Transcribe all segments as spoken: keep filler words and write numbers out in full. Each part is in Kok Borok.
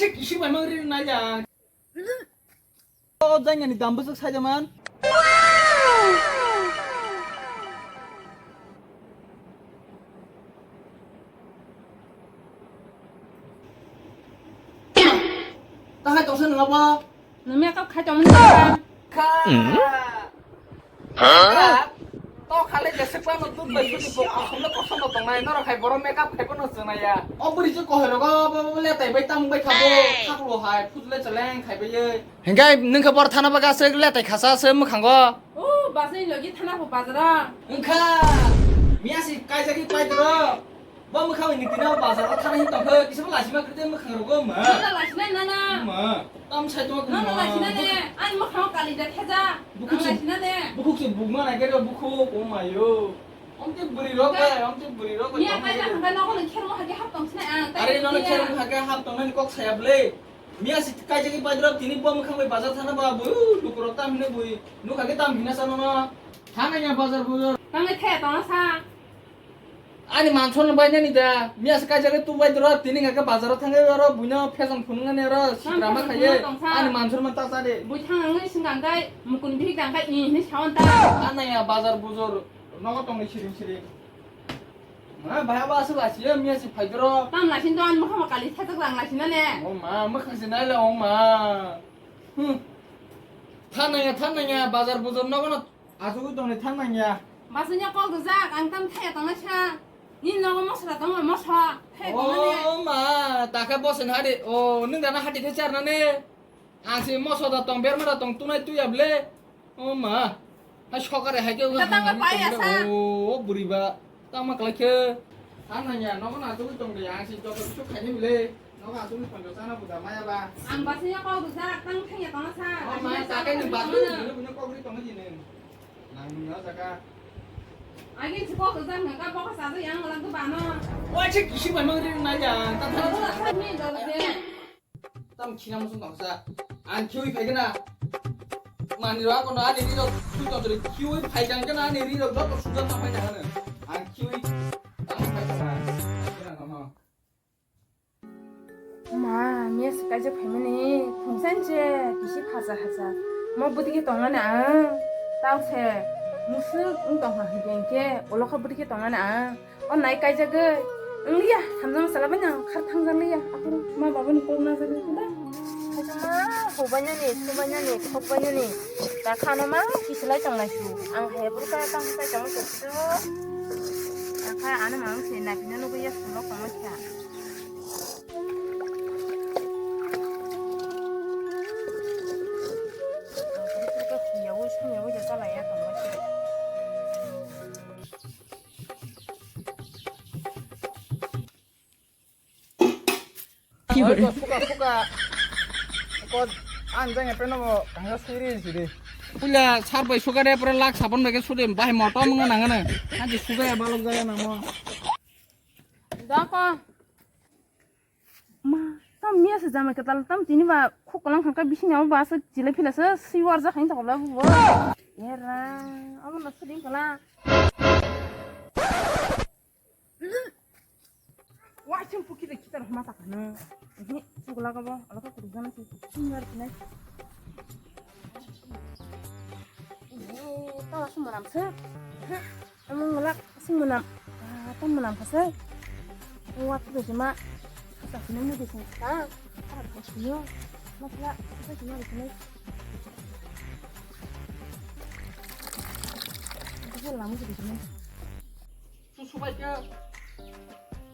Kisi bai mang ri nai ya. O janya ni dam bwswk sai jaman. Tahai tongsa nang apa? Nang makeup khai tongmani. Kha. Huh? To khale jese pa no tut bai tut bo kosom no kosom no tongnai norok hai borok makeup khai bono chwnaya. O bwrwi se kohai rogo bo bo le tai bai tam bai khabo khaklo hai phutule cheleng khai bai ye. Hingkai nung khe bor thana baga se le tai khasa se mwkhango. O basai logi thana bo bazara. Wngkha. Miya si kaijagwi pai doro. Bo mwkhang ni tino bazar o thana hin tongkhe kisa bo lachima kwrwi tei mwkhang rogo ma. Nana lachina nana. Ma. Tam sai tongma. Nana lachina ne. Ani mwkhang kali da theja. Bukhuk se. Lachina ne. Bukhuk se bukma na kero bukhuk o mayo. Omte buri rok bai, omte buri rok bai. Miya kaija hangka nogo no khermo hage hap tong sina ang. Are nono khermo hage hap tong nani kok saya ble. Miya si kaijagwi pai doro tini bo mwkhang bai bazar thana ba bui lukurok tam hine bui. Nukha ke tam hina sa nono. Thana ya bazar buzar. Tang le thaya tong sa. Ani mansor no bai nani da. Miya se kaisa ke tu bai doro, tini hingke bazar o thangwi oro buino fashion phunuknani oro sitra ma khaiye. Ani mansor man ta cha de. Bui thang ang sing kang kai, mukun bihik dang kai, i hini sawan ta. Ana ya bazar bujor, nogo tongni siring siring. Ma, bai abo aswk lasiyo, miya se phai doro. Tam lasin to an mokha ma kali thajak lang lasina ne. O ma, mokha se nai le o ma. Hmm. Thanaya, thanaya, bazar bujor nogo no. Asugwi tongni thang nangya. Basanya kok rijak, ang tam thaya tongna sa. Ni nogo mosra tongo, mosra. Thaya tongna ne. O ma, takha bosen hadi. O, nung dana hadi khe charna ne. Ang si moso da tong, berma da tong, tunai tuya ble. O ma. Hai sokare hai ke. Tatang ka pai asa. O, o buri ba. Tama kalaikhe. Ang nangya, nogo na tugwi tong de, ang si joto kisu khaini bile. Nogo asugwi tongjo chana buda maya ba. Ang basanya kok rijak, tang thaya tongna sa. O ma, takai ni batu, bino bino kok ri tongna jini. Nang nung ya jaka. Agin si kok rijak nang ka bokha sajak yang lang tu bano. Wa che kisi bai mang ri nangya, ta ta. Ni do de. Tam khina muchung tongsa. Ang khiui phaigena. Mani ro akono ani ri ro thui tong jori khiui phaigang gena ani ri ro joto sujak tang phaina hano. Ang khiui tang phaigena. Khina tongno. Ma, miya se kaijak phaimani phungsa se kisi phacha hacha. Mo bwdike tongnani ang. Tao se musuk wng tongkha hinkhe ulo khe bwdike tongnani ang. O nai kaijagwi. Wngliya, samjang sala bai nang khar thangjakliya. Aphuru ma babani kok najagwi kuda. Kaisa ma hubainani, subainani, khokbainani. Da khano ma kisilai tongnai su. Ang hai bwrwi kaya tang sai tongma tongsido. Akha ano mang se napina nugwi ya sulo kongma kha. Yawi song yawi jasa laya tongma kha. Oi, ko suka, suka. Ko an jang ya peno mo kanga siri siri. Pula sar bai suka de pura lak sabon bai ke sude bai moto mung nang na. Haji suka ya balok jaya namo. Da ko. Ma, tam miya se jama ketal tam tini ba khuk kolang khangka bising abo ba se chile phila se siwar ja khain takla bu. Era, amo na sudin kala. Wa chim puki de kitar homa takana. Ni sugla ka bo, ala ka kuri jana se siwar kine. Ni ta su maram se. Amo ngulak asing mwnam. Ah, tam mwnam kha se. Wat tu jema. Sa sini ni bising ka. Ara kha sini. Masla sa sini ni sini. Bisa lamu sini sini. Su subai ke.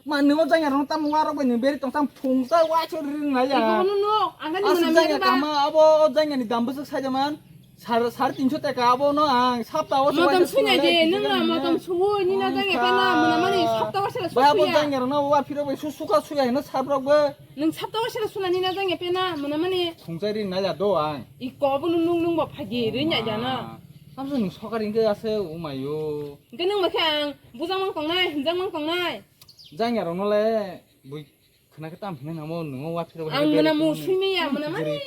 Ma nungo janya rong tam warok bai ni beri tong tam phung sa wa chori ring na ya. Ibu nunu, angka ni mwnam janya kama abo janya ni dam bwswk sai jaman. Sar, sar tinso taka abo no ang sapta o. Motom sui nai de, nung na motom sui, ni na jang epa na, muna mani sapta o sila sui ya. Bai abo jang erna wa phiro bai su suka sui ya hino sar rok bo. Nung sapta o sila suna ni na jang epa na, muna mani. Thungchai ri na ya do ang. I ko bo nung nung nung bo phagi ri nya ya na. Samsung nung sokar ingke ase umayo. Ingke nung ba khe ang bujang mang tongnai, hinjang mang tongnai. Jang erno le bui. Khna khe tam hinwi namo nungo wa phiro. Ang mwnamo sui maya, mwnamani.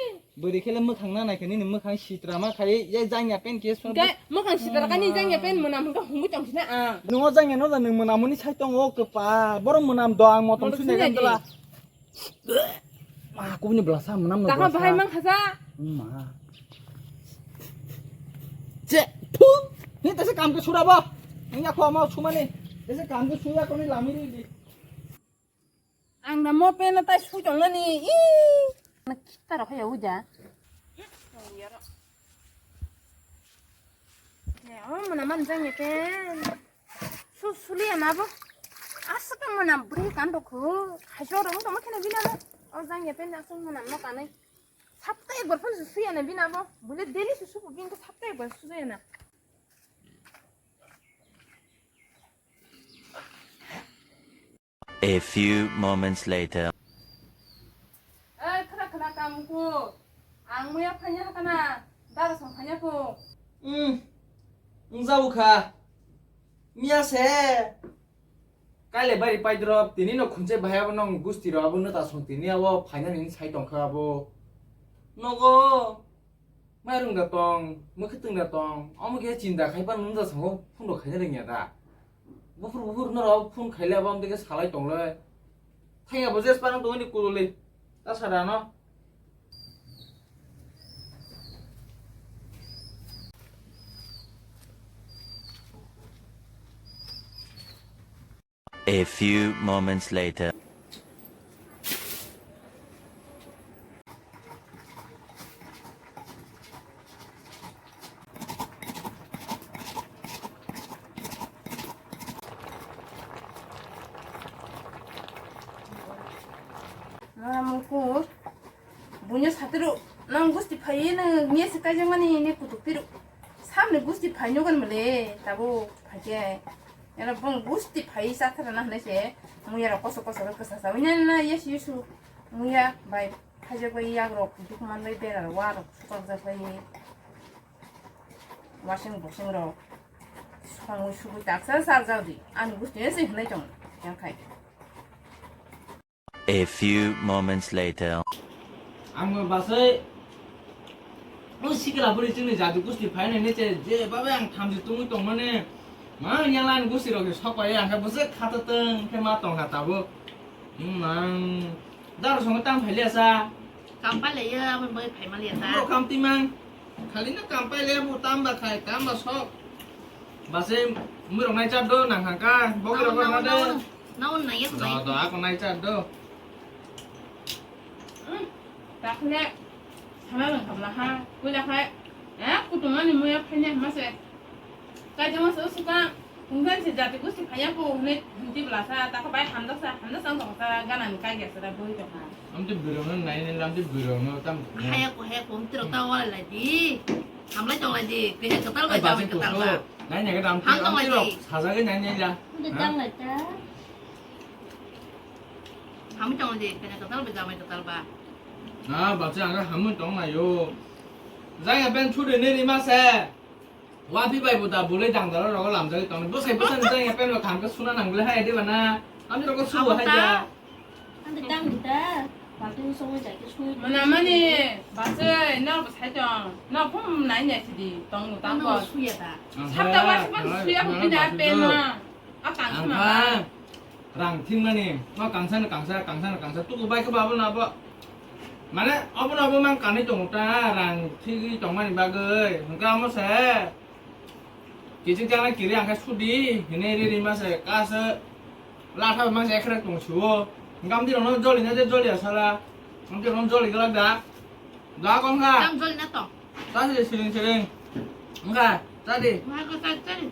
Bwrwi khele mwkhang na naikhe nini mwkhang sitra ma khai ye jangya pen khe sung. Ga mwkhang sitra kani jangya pen mwnam hwnkha hungwi tong sina ang. Nungo jangya no da nwng mwnamoni sai tongo kwpa. Boro mwnam do ang motom sui nai gandala. Ma Kubuni belasa manam no Takha belasa. Bahai mang khaja. Ma. Che, phu. Ni tese kam ke sura ba. Ni ya kho ma sumani. Tese kam ke suya ko ni lami ri di. Ang na mo pen na tai su jong ni. I. Na kita ro ya uja. Ne, o mona man jang ye pen. Su, suliya na bo. Asa ka mona bri kan rok khu. Khajo rong tong ma khena bina mo. O jang ye pen asa mona mo kanai. Sapta ekbar phone su suya na bina bo. Bule daily su su bin ko sapta ekbar su suya na. A few moments later. Ei, khna, khna, kamku. Ang muya phanya hakana, dara song phanya ku. Hmm, wngjabu kha. Miya se. Kaile bari paidrop, tini no khunche bahai abo nong gusti ro abo no ta song tini abo phainani sai tongkha abo. Nogo. Mairung da tong, mwkhwtwng da tong, omo khe chinta khai phano nung da sango phone rok khaina rwngya da. Buphur buphur norok phone khaile abo amtwi khe salai tongle. Thangya bo jes panang tongni kululi. Ta sada no. A few moments later. Mama muku. Bunya satiro nang gusti phai nang nge se kaijang mani ne kutuk tiro. Samne gusti phai nyogan male tabo phai ke. Yana bong gusti phai sa thara na hne se. Muya ro koso koso ro kasa sa. Unya na yes yusu. Muya bai phai je bai yag ro kutuk man bai bera ro wa ro sukak ja bai. Washing washing ro. Song sugu taksa sa ja di. Ani gusti ne se hne tong. Yang khai. A few moments later. Ang basai, o sikla buri chini jadu gusti phaina ni che, je babe ang thamji tungwi tongmani, ma yang lan gusti rok sok pai ang khe bwswk khata tong khe ma tong kha tabuk. Hmm, ang daro songo tam phaili asa. Kam phaili ya, abo bai phai mali asa. Bro kam timang. Khali na kam phaili ya, bu tam ba khai, tam ba sok. Basai mui rok nai chat do nang hangka, bogi rok nai de. Naon nai ya. Do, do, ako nai chat do. Hmm, takle, sama bang kabla ha, kuila khai, eh, kutung ani muya phanya mase, kai jama se suka, tungsan se jati gusti phanya po hune hinti bla sa, ta khabai hamda sa, hamda sa tong sa, gana ni kai gesa da boi tong ha. Amte birong nai nai lamte birong no tam. Haya ko, haya ko, amte rok ta wala lai di, hamlai tong lai di, kaya katal bai jama katal ba. Nai nai kadam. Ham tong lai di. Sajagai nai nai la. Amte tang lai ta. Hamwi tong di, kanya kwtal ba, jamai kwtal ba. Ah, bacha ang hamwi tong na yo. Jaya ben churi ni rima se. Wa phi bai buta bulai dang daro rogo lam jai tong. Bosai bosai jaya ben lo kham ka suna nang le hai de bana. Ami rogo su hai ja. Ang de dang di ta. Batu so mo jai ke su. Mana mani, bacha no bosai tong. No phum nai nai sidi tong tang ko. Su ya ta. Sabta wa si ban su ya ko pina pen na. A tang sima ba. Rang thingmani, o kangsano kangsa, kangsano kangsa, tuku bai khe bo abono abo. Mane, obono abo mang kanwi tongo ta, rang thigwi tongmani bagwi. Hwnkhe amo se, kiching chana kiri ang khe sudi, hinwi ri ri ma se, ka se, latha bai mang se ekhrek tong suo. Hwnkhe amtwi rokno joli na je joli asala, amtwi rokno joli glak da. Da kong kha. Tam joli na tong. Ta sili siling siling. Wngkha, ta di. Wngkha ko ta ta di.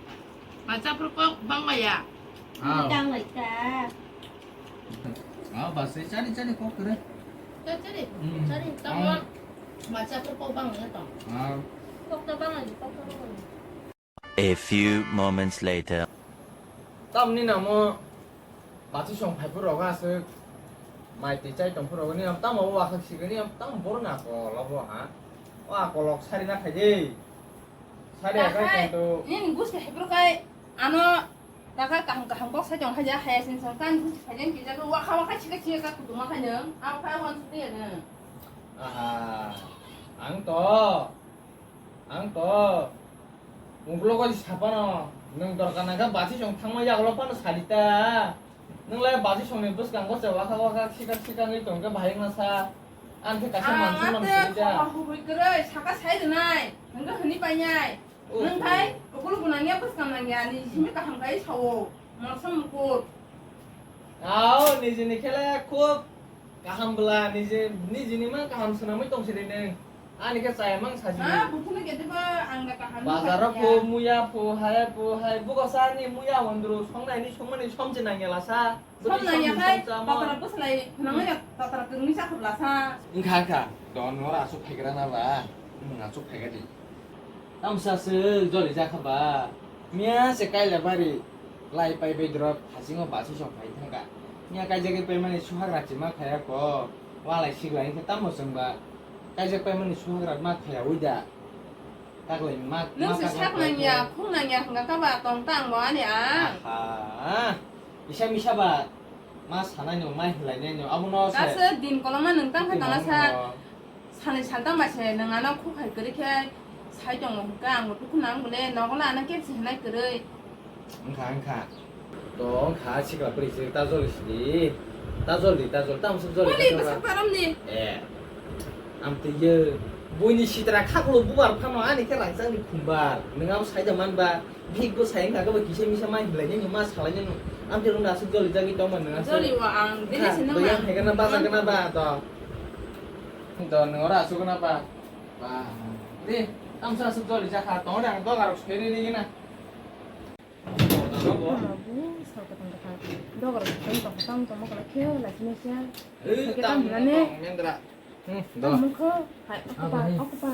Bacha phuru kok bang maya. Ah. Tang lai ta. Ah, bas, eh, chari, chari, kok kere. Ta chari. Hmm. Chari, tamo. Ah. Bacha phuru kok bang maya tong. Ah. Kok ta bang maya, kok ta bang maya. A few moments later. Tamni namo bati song phai phuru rogo aswk mai twi chai tong phuru rogo ni tamo wakhak sikani tamo borok ni akol obo ha. O akolok sari na khai de. Sari akai tong to. Nini gusti hai phuru kai ano taka kaham kaham kok sai tong hai ja hai sin song kan gusti hai jen kija wakha wakha sika sika ka kutu ma khai nang. Abo khai wan suti ya nang. Aha. Ang to. Ang to ungkulok bai sapano, nwng dorkar nangkha basi song thangma yagulo phano salita. Nwng lai basi songni bwskango se wakha wakha sikak sikak wngwi tongkhe bahai wngna sa. Ang khe kaisa mansi mansi da. Hobui kwrwi saka sai rwnai, hwnkhe hwnwi painai. Oh. Nwng khai ukulugo nangya, bwskang nangya, ani simi kaham khai sao, moksa mukur. Ao, nijini khela khub kaham bwla, niji, nijini mang kaham swnamwi tong siri nwng. Ani khe chaya mang saji. Ha, bukhukno ketiba ang da kaham bazar o pho muya pho, hai pho, hai bugo sa ni muya wndru, songnai ni songmani somje nangya lasa. Som nangya khai, tatra bwslai, nangya tatra kwrwngwi chakhwlasa. Wngkha, wngkha. Don oro aswk phaigra na ba? Wng, aswk phaiga di. Tamsa se joli jakha ba? Miya se kaila bari lai pai bai drop hasingo basi song phai thangka. Miya kaijagwi paimani suhagra chima khaya ko. Walai siglai wngkha tamo chwng ba? Kaijak paimani suhagra ma khaya wi da. Taklai ma, nwng ma se sak nangya, khung nangya hwnkha kha ba tong tang bo ani ang. Aha. Isa misa ba ma sanai no, ma hinlai nai no, abo no se. Kaisa din koloma nwng tang kha tang sa. Sanai saltang ba se nwng ano khuk hai kwrwi khe sai tongo hwnkha, ang bo dukhu nang bole nogo la ano kebsi hinai kwrwi. Wngkha, wngkha. To wngkha, sikla bwrwi se ta joli sidi. Ta joli, ta joli, tamo se joli. Bwswk tarom ni? Eh. Amtwi ye. Buini sitra khaklo bubar phano ani khe rangchak ni khumbar. Nwng abo saida man ba. Bihik bo sai wngkha khe bo kisa misa mai hinlai nini ma salai nini. Amtwi rung aswk joli jagwi tong man nwng aswk. Joli wa ang dili se nang. Yang hai kana ba, kana ba to. To nwng ora aswk kana ba. Ba. Ri, tamsa aswk joli jakha. Tong ang dogar seri ri gina. Babu, sal katang katang. Dogar katang tong katang tong mokol khe lai sini sia. Eh, sakit tam, tam mana ne? Mendra. Hmm, tam mukho. Hai, aku pa, aku pa.